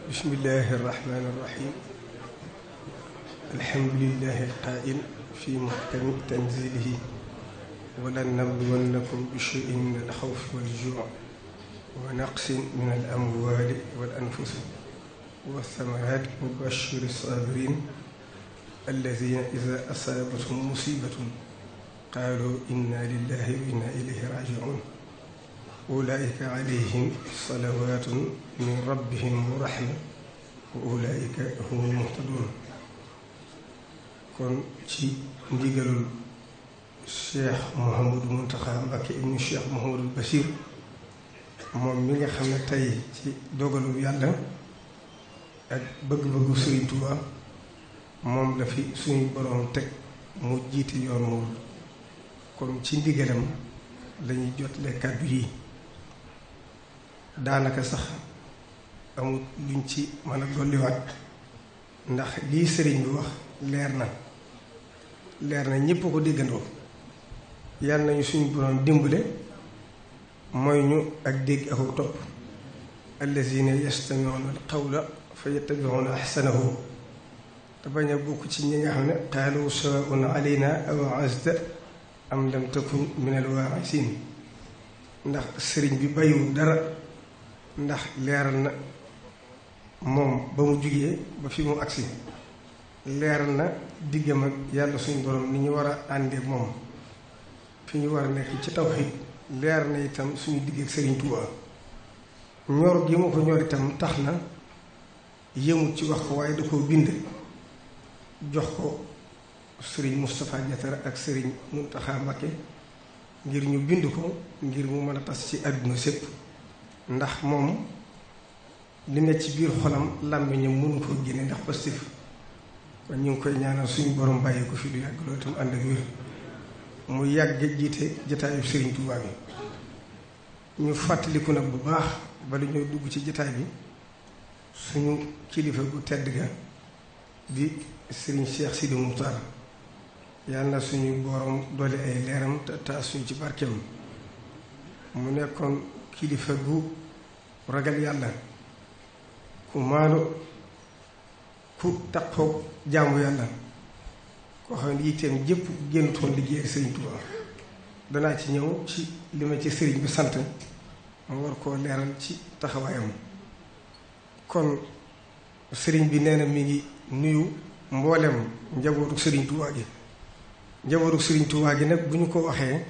bismillahi irrahmani irrahim alhamdulillahi alqaa'il fi muhkami tanzilihi walanabluwannakum bi shay'in min alxawfi waljuu' wa naqsin min alamwaali wal anfusi wathamarat wa bashiri saabiriin alladina ida asaabathum musibatun qaalu inna lillahi wa inna ilayhi raaji'uun ulaa'ika alayhim salawaatun min rabbihim wa rahma wa ulaa'ika humul muhtaduun. kon ci ndigalul Cheikh Mouhamadou Mountakha Mbacké ibnu Cheikh Mouhamadou Bachir moom mi nga xam ne tey ci dogalu yàlla ak bëgg-bëggu Sëriñ Tuubaa moom la fi suñu boroom teg mu jiite yoon moom kon ci ndigalam lañuy jotle kàddu yi. daanaka sax amul luñ ci mën a dolliwaat ndax lii sëriñ bi wax leer na ñépp ko déggandoo. yàlla nañu suñu boroom dimbale mooy ñu ak dégg ak topp allazina yastami'una al-qawla fa yattabi'una ahsanahu te bañ a bokk ci ñi nga xam ne qaalu sawaa'un alayna awa'azta am lam takun min al-waa'iziin ndax sëriñ bi bàyyiwul dara. ndax leeral na moom ba mu jugee ba fi mu agsi leeral na diggam ak yàlla suñu borom ni ñu war a àndeek moom fi ñu war a nekk ci tawxiid leer na itam suñu digg ak Sëriñ Tuubaa ñor gi ma ko ñor itam tax na yëmut ci wax ko waaye da koo bind jox ko Sëriñ Moustapha Diatara ak Sëriñ Mountakha Mbacké ngir ñu bind ko ngir mu mën a tas ci àdduna sépp ndax moom li ne ci biir xolam làmmiñam mënu koo génne ndax positif kon ñu ngi koy ñaanal suñu borom bàyyi ko fi lu yàgg loolu itam ànd ak wér mu yàgg jiite jataayu Sëriñ Tuubaa bi ñu fàttaliku nag bu baax bala ñoo dugg ci jataay bi suñu kilifa gu tedd ga di Sëriñ Cheikh Sidi Moukhtar yàlla na suñu borom doole ay leeram te taas suñu ci barkeem mu nekkoon kilifa gu ragal yàlla ku maanu ku taqoog jaamu yàlla koo xam ne yitteem jëpp génnutoon liggéey Sëriñ Tuubaa danaa ci ñëw ci li ma ci sëriñ bi sant mu war koo leeral ci taxawaayam. kon sëriñ bi nee na mi ngi nuyu mboolem njabootu Sëriñ Tuubaa gi njabootu Sëriñ Tuubaa gi nag bu ñu ko waxee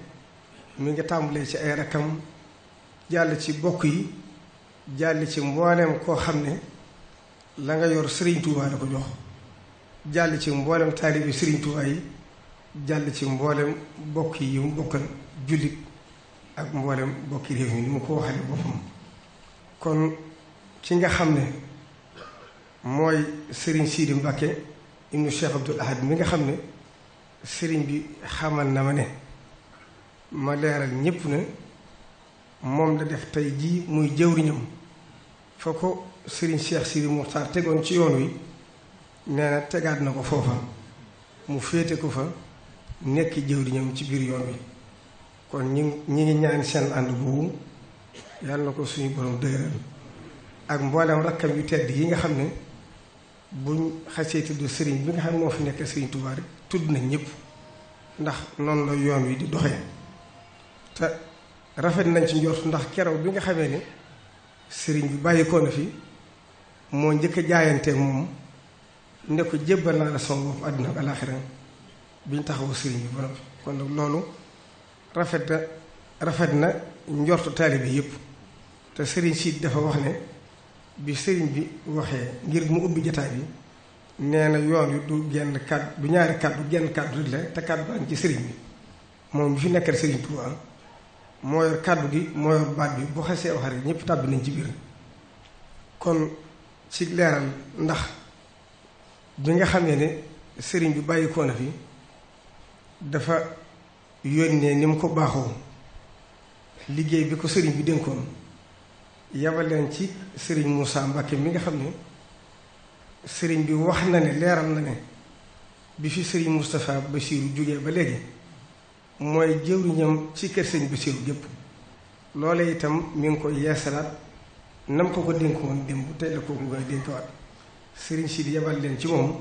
mi ngi tàmbalee ci ay rakkam jàll ci bokk yi jàll ci mboolem koo xam ne la nga yor Sëriñ Tuubaa la ko jox jàll ci mboolem taalibi Sëriñ Tuubaa yi jàll ci mboolem bokk yi mu bokkal jullit ak mboolem bokki réew mi ni mu ko waxale boppam. kon ki nga xam ne mooy Sëriñ Sidi Mbacké ibnu Cheikh Abdoul Ahad mi nga xam ne sëriñ bi xamal na ma ne ma leeral ñépp ne moom la def tey jii muy jëwriñam fa ko Sëriñ Cheikh Sidi Moukhtar tegoon ci yoon wi nee na tegaat na ko foofa mu féete ko fa nekk jëwriñam ci biir yoon wi. kon ñi ngi ñaan seen ànd boobu yàlla na ko suñu borom dëgëral ak mboolem rakkam yu tedd yi nga xam ne buñ xasee tudd sëriñ bi nga xam ne moo fi nekk Sëriñ Tuubaa rek tudd nañ ñëpp ndax noonu la yoon wi di doxee te rafet nañ ci njort ndax keroog bi nga xamee ne sëriñ bi bàyyi ko na fi moo njëkk a jaayante moom ne ko jébbal naa la sama bopp àdduna ak alaaxira biñ taxawu sëriñ bi ba noppi kon nag loolu rafet na njortu taalibe yépp te sëriñ si dafa wax ne bi sëriñ bi waxee ngir mu ubbi jataay bi nee na yoon wi du genn kàddu du ñaari kàddu genn kàddu rek la te kàddu baa ngi ci sëriñ bi moom bi fi nekkal Sëriñ Tuubaa moo yor kàddu gi moo yor baat bi bu xasee wax rek ñëpp tàbbi nañ ci biir. kon ci leeral ndax bi nga xamee ne sëriñ bi bàyyi ko na fi dafa yónnee ni mu ko baaxoo liggéey bi ko sëriñ bi dénkoon yabal leen ci sëriñ Moussa Mbacké mi nga xam ne sëriñ bi wax na ne leeral na ne bi fi sëriñ Moustapha Bassirou jógee ba léegi mooy jëwriñam ci kër sëriñ Bassirou gépp loole itam mi ngi koy yeesalaat nam ko dénkoon démb tey la ko gën a dénkawaat sëriñ si di yebal leen ci moom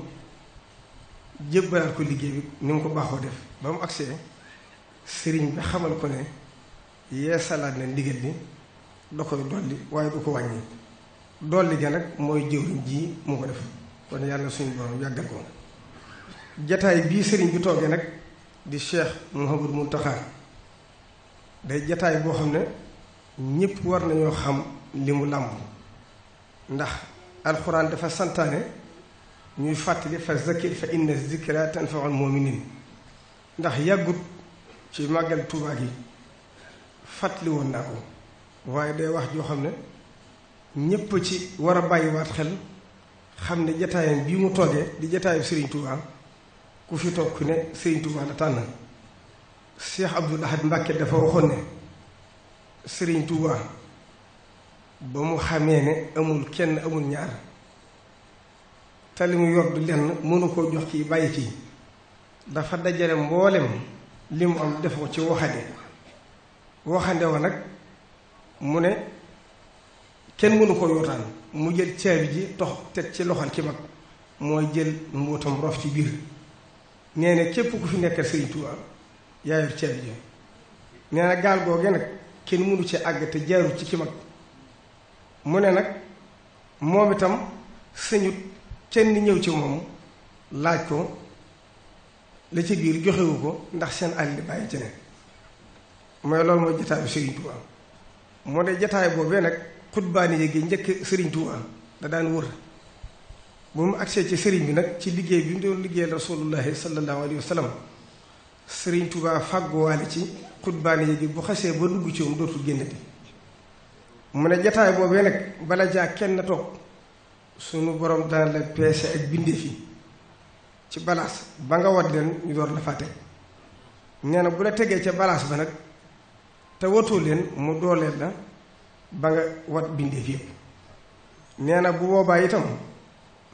jébbalaat ko liggéey bi ni mu ko baaxoo def ba mu agsee sëriñ bi xamal ko ne yeesalaat na ndigal li da koy dolli waaye du ko wàññi dolli ga nag mooy jëwriñ ji mu ko def kon yàlla suñu borom yàggal ko jataay bii sëriñ bi toogee nag di Cheikh Mouhamadou Mountakha day jataay boo xam ne ñépp war nañoo xam li mu làmb ndax alxuraan dafa santaane ñuy fàttali fa zakir fa inna zikra tanfaul muminin ndax yàggut ci màggal Tuubaa gi fàttali woon naa ko waaye day wax joo xam ne ñépp ci war a bàyyiwaat xel xam ne jataayam bii mu toogee di jataayu Serigne Touba ku fi toog ku ne Serigne Touba la tànn Cheikh Abdoul Ahad Mbacké dafa waxoon ne Serigne Touba ba mu xamee ne amul kenn amul ñaar te li mu yor du lenn mënu koo jox kii bàyyi kii dafa dajale mboolem li mu am def ko ci waxande wa nag mu ne kenn mënu ko yootaan mu jël caabi ji tox teg ci loxol ki mag mooy jël mbootam rof ci biir nee na képp ku fi nekkal Serigne Touba yaa yor caabi ji nee na gaal googe nag kenn mënu ci àgg te jaaru ci ki mag mu ne nag moom itam sëñut kenn ñëw ci moom laaj ko la ci biir joxewu ko ndax seen àll bàyyi ci ne mooy loolu mooy jataayu Serigne Touba moo de jataay boobee nag xutbaani yéegi njëkk Serigne Touba da daan wër bu mu agsee ci Serigne bi nag ci liggéey bi mu doon liggéeyal rasulullahi sallallahu alayhi wa sallam Serigne Touba fàgguwaale ci xutbaani yéegi bu xasee ba dugg ci moom dootul génnati mu ne jataay boobee nag bala jaa kenn toog sunu borom dana la peese ak bindeef yi ci balaas ba nga wat leen ñu door la fàtte nee na bu la tegee ca balaas ba nag te watoo leen mu dooleel la ba nga wat bindeef yépp nee na bu boobaa itam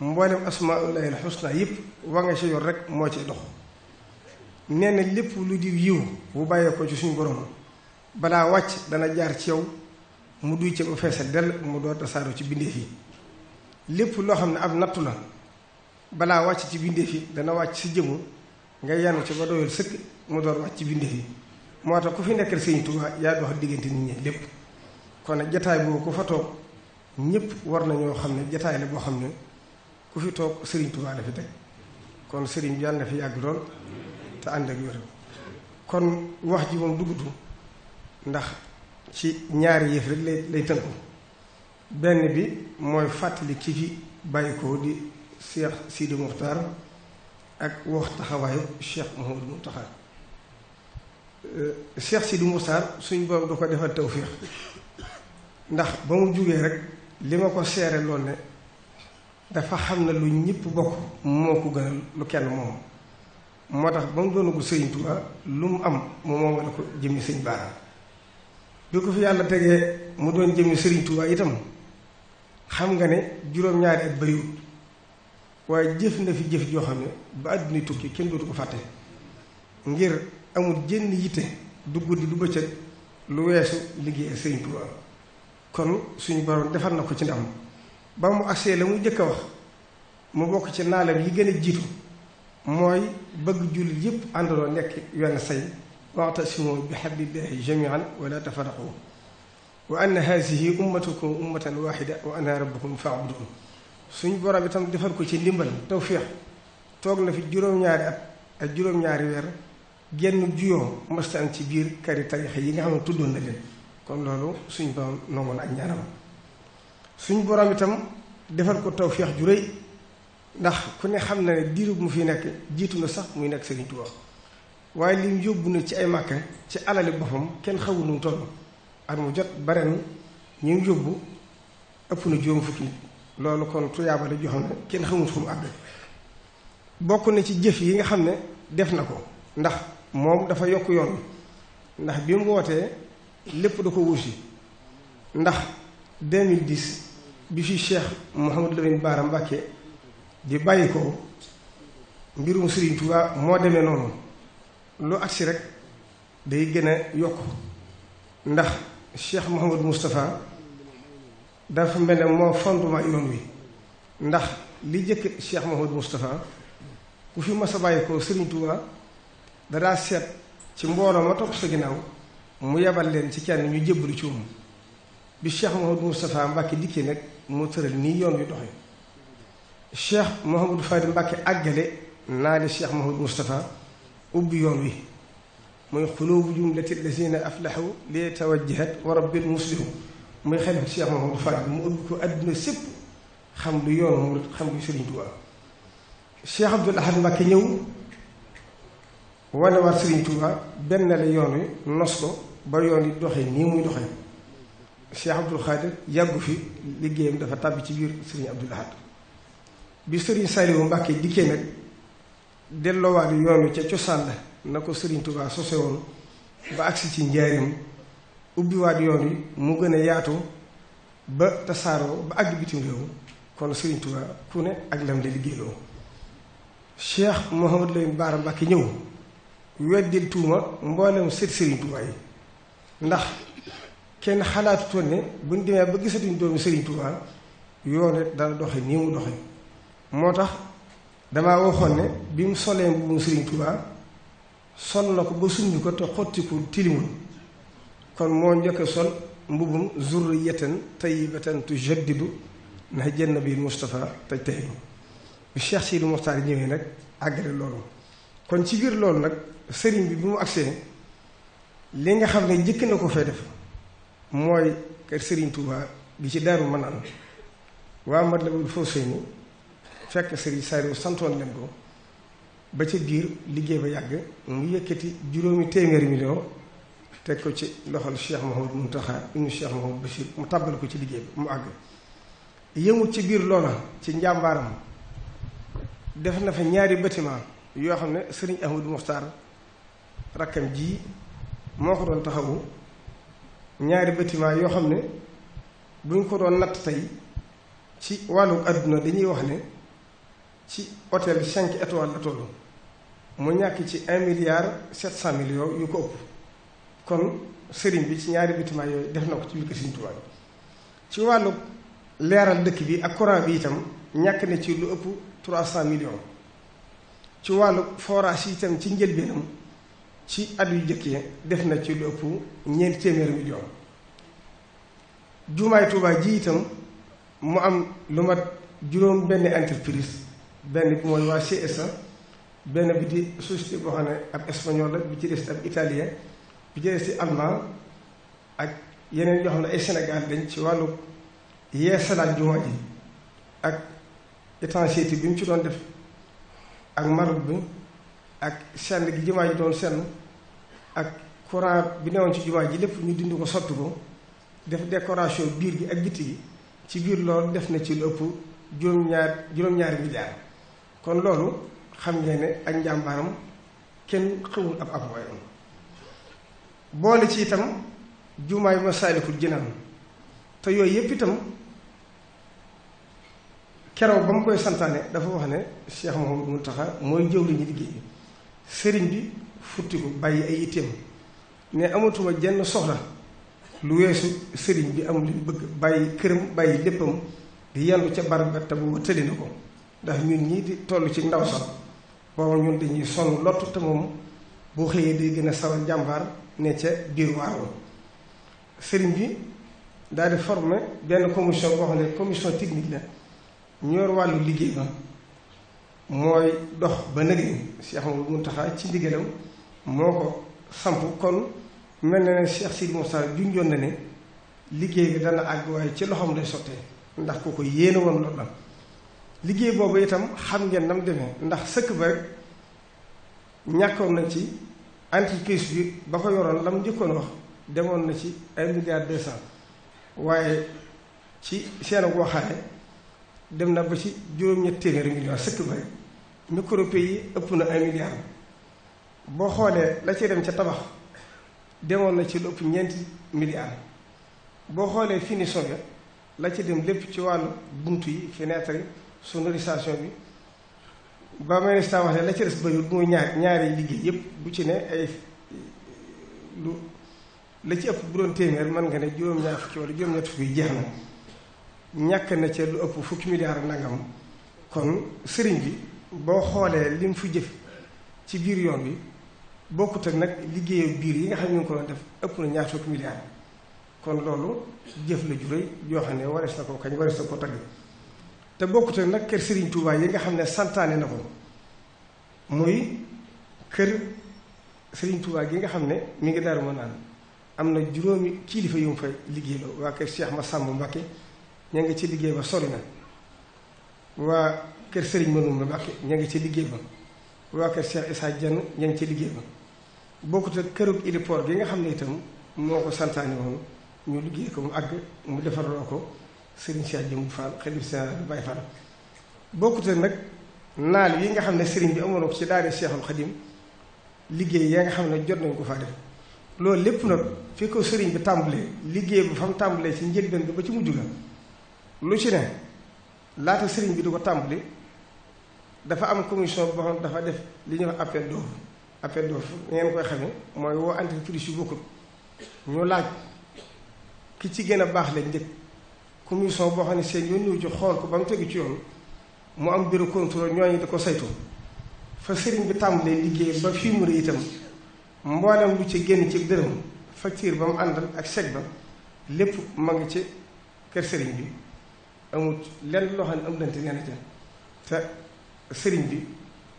mboolem asmaullahi al husna yépp wa nga ci yor rek moo ci dox nee na lépp lu di yiw bu bàyyee ko ci suñu borom balaa wàcc dana jaar ci yow mu duy ci ba feesal dell mu door tasaaroo ci bindeef yi lépp loo xam ne ab nattu la balaa wàcc ci bindeef yi dana wàcc si jëmu nga yanu ci ba doyal sëkk mu door wàcc ci bindeef yi moo tax ku fi nekkal Sëriñ Tuubaa yaa dox diggante nit ñi lépp kon nag jataay boobu ku fa toog ñépp war nañoo xam ne jataay la boo xam ne ku fi toog Sëriñ Tuubaa la fi teg kon sëriñ bi yàlla na fi yàgg lool te ànd ak wér kon wax ji moom duggutu ndax ci ñaari yëf rek lay tënku benn bi mooy fàttali ki fi bàyyi ko di Cheikh Sidi Muxtaar ak wax taxawaayu Cheikh Mouhamadou Mountakha Cheikh Sidi Muxtaar suñ boobu da ko defal tawféex ndax ba mu jugee rek li ma ko seere lool ne dafa xam ne lu ñëpp bokk moo ko gënal lu kenn moom moo tax ba mu doonagul Sëriñ Tuubaa lu mu am mu moom la ko jëmmi sëñ Baara bi ko fi yàlla tegee mu doon jëmmi Sëriñ Tuubaa itam xam nga ne juróom-ñaari at bariwut waaye jëf na fi jëf joo xam ne ba àdduna tukki kenn dootu ko fàtte ngir amul jënn yitte du guddi du bëccëg lu weesu liggéey Sëriñ Tuubaa kon suñu borom defal na ko ci ndam ba mu agsee la mu jëkk a wax mu bokk ci naalam yi gën a jiitu mooy bëgg jullit yépp àndaloo nekk wenn say wa'tasimu bi hablillahi jami'an wala tafarraqu wa anna hazihi ummatukum ummatan wahida wa ana rabbukum fa'budun suñu borom itam defal ko ci ndimbal tawfiix toog na fi juróom-ñaari at ak juróom-ñaari weer genn juyoo mastaan ci biir kari tarixa yi nga xam ne tuddoon na leen kon loolu suñu borom nongoon ak ñaanam suñu borom itam defal ko tawfiix ju rëy ndax ku ne xam na ne diiru mu fi nekk jiitu na sax muy nekk Sëriñ Tuubaa waaye lim yóbbu na ci ay màkka ci alali boppam kenn xawul nu mu toll at mu jot baren ñu ngi yóbbu ëpp na juróom fukki loolu kon tuyaaba la joo xam ne kenn xamul fu mu àgg bokk na ci jëf yi nga xam ne def na ko ndax moom dafa yokk yoon ndax bi mu wootee lépp da ko wuusi ndax 2010 bi fi Cheikh Mouhamadou Lamine Bara Mbacké di bàyyi ko mbirum Sëriñ Tuubaa moo demee noonu lu agsi rek day gën a yokk ndax Cheikh Mouhamadou Moustapha dafa mel ne moo fondement yoon wi ndax li jëkk Cheikh Mouhamadou Moustapha ku fi mas a bàyyi ko Serigne Touba danaa seet ci mbooloo ma topp sa ginnaaw mu yebal leen ci kenn ñu jébbalu ci moom bi Cheikh Mouhamadou Moustapha Mbacke dikkee nag mu tëral nii yoon wi doxe Cheikh Mouhamadou Fadi Mbacke àggale naa li Cheikh Mouhamadou Moustapha ubbi yoon wi muy xuluubu jumlati lazina aflahu li tawajjahat wa rabbil muslihu muy xalifa Cheikh Mouhamadou Fadi mu ubbi ko àdduna sépp xam lu yoonu mu xam lu Serigne Touba Cheikh Abdoul Ahad Mbacke ñëw wane waat Serigne Touba benn la yoon wi nos ko ba yoon yi doxee nii muy doxee Cheikh Abdoul Khadir yàggu fi liggéeyam dafa tàbbi ci biir Serigne Abdoul Ahad bi Serigne Saliou Mbacke dikkee nag delloowaat yoon wi ca cosaan la na ko Serigne Touba sose woon ba agsi ci njaarim ubbiwaat yoon wi mu gën a yaatu ba tasaaroo ba àgg bitim réew kon Serigne Touba ku ne ak lam la liggéeyloo Cheikh Mouhamadou Lamine Bara Mbacke ñëw weddil tuuma mboolem sët Serigne Touba yi ndax kenn xalaatutoon ne buñ demee ba gisatuñ doomi Serigne Touba yoone dana doxe nii mu doxe moo tax damaa waxoon ne bi mu solee mbubbum Serigne Touba sol na ko ba summi ko te xottiku tilimul kon moo njëkk sol mbubbum zurriyatan tayyibatan tujaddidu ndax jenn bil Moustapha taj tayibu bi Cheikh Sidi Mokhtar ñëwee nag àggale loolu kon ci biir loolu nag sëriñ bi mu agsee li nga xam ne jëkk na ko fay def mooy kër Serigne Touba gi ci Daaru Manaan waa Matlabul Fawzayni fekk Serigne Saliou santoon leen ko ba ca biir liggéey ba yàgg mu yëkkati juróomi téeméeri million teg ko ci loxol Cheikh Mouhamadou Mountakha ibnu Cheikh Mouhamadou Bachir mu tàbbal ko ci liggéey bi mu àgg yëmut ci biir loola ci njàmbaaram def na fa ñaari bâtiment yoo xam ne Serigne Ahmadou Mokhtar rakkam ji moo ko doon taxawu ñaari bâtiment yoo xam ne buñ ko doon natt tey ci wàllu àdduna dañuy wax ne ci hôtel 5 étoiles la tollu mu ñàkk ci 1,7 milliard yu ko ëpp kon sëriñ bi ci ñaari bâtiment yooyu def na ko ci biir Serigne Touba ci wàllu leeral dëkk bi ak courant bi itam ñàkk na ci lu ëpp 300 millions ci wàllu forage yi itam ci njëlbeenam ci at yu jëkkee def na ci lu ëpp 400 millions jumaay Touba ji itam mu am lu mat juróom benn entreprise benn bi mooy waa CSA benn bi di société boo xam ne ab espagnol la bi ci des ab italien bi ci des ci allemand ak yeneen yoo xam ne ay Sénégal dañ ci wàllu yeesalaat jumaa ji ak étanchéité bi mu ci doon def ak marbre bi ak senn gi jumaa ji doon senn ak courant bi newoon ci jumaa ji lépp ñu dindi ko sotti ko def décoration biir gi ak bitti gi ci biir loolu def na ci lu ëpp juróom-ñaari milliards kon loolu xam ngeen ne ak njàmbaaram kenn xamul ab wayam boole ci itam jumaay Masaalikul Jinaan te yooyu yépp itam keroog ba mu koy santaane dafa wax ne Cheikh Mouhamadou Mountakha mooy jëw li ñu liggéey bi sëriñ bi futti ko bàyyi ay itteem ne amatuma jenn soxla lu weesu sëriñ bi am li bëgg bàyyi këram bàyyi léppam di yendu ca barab ba te booba tëli na ko ndax ñun ñii di toll ci ndaw sax booba ñun dañuy sonn lott te moom boo xëyee day gën a sawar jàmbaar ne ca biir waaroon sëriñ bi daal di formé benn commission boo xam ne commission technique la ñu yor wàllu liggéey ba mooy dox ba nëgëni Cheikh Mouhamadou Mountakha ci ndigalam moo ko samp kon mel na ne Cheikh Sidi Moustapha junjoon na ne liggéey bi dana àgg waaye ci loxoom lay sottee ndax ku ko yéene woon loolu la liggéey boobu itam xam ngeen nam demee ndax sëkk ba rek ñàkkoon na ci entreprise bi ba ko yoroon la mu njëkkoon wax demoon na ci 1,2 milliard waaye ci seen waxaale dem na ba ci juróom-ñetti téeméeri millions sëkk ba rek micrope yi ëpp na 1 milliard boo xoolee la ci dem ca tabax demoon na ci lu ëpp 4 milliards boo xoolee finition bi la ci dem lépp ci wàllu bunt yi fenêtre yi sonorisation bi ba ministre wax ne la ci des bëriwul muy ñaari liggéey yépp bu ci ne ay lu la ci ëpp bu doon téeméer mën nga ne juróom-ñaar fukki wala juróom-ñett fukki jeex na ñàkk na ca lu ëpp fukki milliards ak nangam. kon sëriñ bi boo xoolee li mu fi jëf ci biir yoon bi bokkut ak nag liggéeyu biir yi nga xam ne ñu ngi ko doon def ëpp na ñaar fukki milliards. kon loolu jëf la ju rëy yoo xam ne warees na ko kañ warees na ko tagg te bokkut ak nag kër Serigne Touba yi nga xam ne santaane na ko muy kër Serigne Touba gi nga xam ne mi ngi Daaru Manaan am na juróomi kilifa yu mu fay liggéey la waa kër Cheikh Massamba Mbacké ña ngi ci liggéey ba sori na waa kër Serigne Manoumbe Mbacké ña ngi ci liggéey ba waa kër Cheikh Issa Dieng ña ngi ci liggéey ba bokkut ak kërug héliport gi nga xam ne itam moo ko santaane woon ñu liggéey ko mu àgg mu defarloo ko Serigne Cheikh Jëmbu Fall xalif général bi Baye Fall bokkut ak nag naal yi nga xam ne Serigne bi amoon ko ci daara Cheikhul Khadim liggéey yaa nga xam ne jot nañ ko faa def loolu lépp nag fi ko Serigne bi tàmbalee liggéey bu fa mu tàmbalee ci njëlbeen bi ba ci mujj ga lu ci ne laata Serigne bi di ko tàmbali dafa am commission boo xam dafa def li ñuy wax appel d'offre ngeen koy xamee mooy woo entreprise yu bokkul ñu laaj ki ci gën a baax lañ njëkk commission boo xam ne seen yoon ci xool ko ba mu tegu ci yoon mu am bureau contrôle ñooñu di ko saytu fa sëriñ bi tàmbalee liggéey ba fii mu ne itam mboolem lu ci génn ci dërëm facture ba mu àndal ak chèque ba lépp ma ngi ci kër sëriñ bi amul lenn loo xam ne am dante nee na ca te sëriñ bi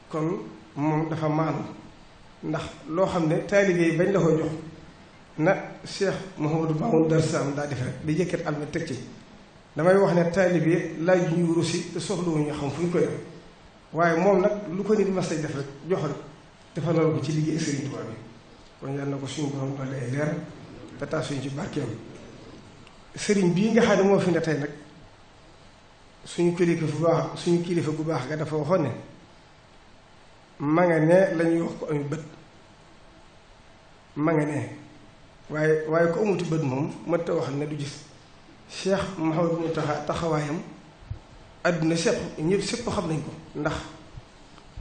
kon moom dafa maanu ndax loo xam ne taalibe yi bañ la koy jox na Cheikh Mouhamadou Mamoun Dar Sam daa def rek di yëkkat almet teg ci damay wax ne taalibe laaj ñu rusi te soxlawuñu xam fu ñu koy def waaye moom nag lu ko nit mas a def rek jox rek dafa loolu ko ci liggéey Serigne Touba bi kon yàlla na ko suñu borom doole ay leer te taas suñu ci barkeem Serigne bii nga xam ne moo fi ne tey nag suñu kilifa gu baax nga dafa waxoon ne ma nga ne lañuy wax ko ami bët ma nga ne waaye ko amuti bët moom mënta wax ne du gis Cheikh Mouhamadou Mountakha taxawaayam àdduna sépp xam nañ ko ndax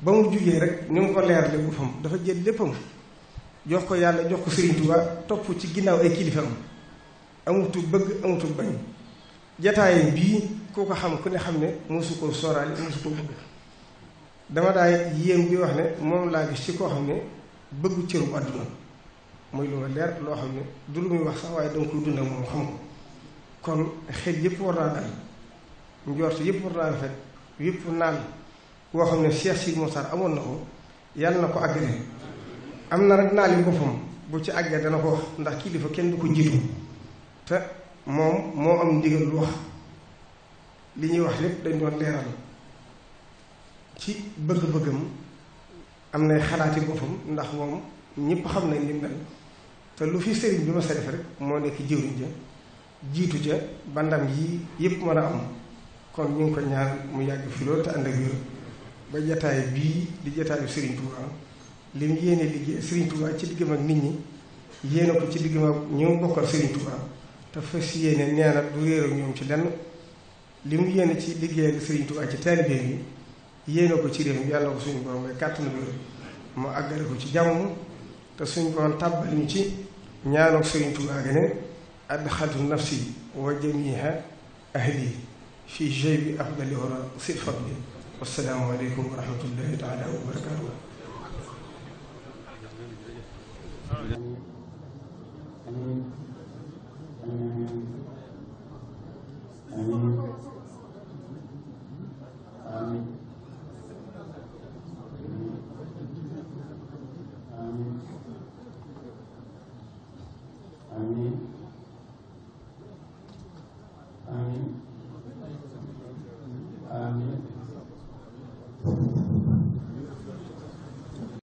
ba mu jugee rek ni mu ko leerale boppam dafa jël léppam jox ko yàlla jox ko Serigne Touba topp ci ginnaaw ay kilifaam amutu bëgg amutu bañ jataay bii ku ko xam ku ne xam ne mosu ko sooraale mosu ko bëgg dama daay yéem di wax ne moom laa gis ci koo xam ne bëggu cëru àdduna mooy lu ma leer loo xam ne du lu muy wax sax waaye danga koy dund ak moom xam ko kon xel yëpp war naa dal njort yëpp war naa rafet yëpp naan woo xam ne Cheikh Sidi Mokhtar amoon na ko yàlla na ko àggale am na rek naal yi boppam bu ci àggee dana ko wax ndax kilifa kenn du ko jiitu te moom moo am ndigal lu wax li ñuy wax lépp dañ doon leeral ci bëgg-bëggam am nay xalaati boppam ndax moom ñëpp xam nañ li mel te lu fi sëriñ bi ma sa def rek moo nekk jëwriñ ja jiitu ja ba ndam yii yëpp mën a am kon ñu ngi ko ñaan mu yàgg fi loolu te ànd ak wér ba jataay bii di jataayu Serigne Touba li mu yéene liggéey Serigne Touba ci diggam ak nit ñi yéene ko ci diggam ak ñoom bokkal Serigne Touba te fas yéene nee na du réer ak ñoom ci lenn li mu yéene ci liggéeyal Serigne Touba ci taalibe yi yéene ko ci réew mi yàlla ko suñu borom mooy kàttan wér mu àggale ko ci jàmm te suñu borom tàbbal ñu ci ñaanoog Serigne Touba ga ne adxaltu nafsi wa jamiha ahli fi jaybi afdali wara sil fadli wassalaamu aleykum wa rahmatullahi taala wa barakatuh Amin.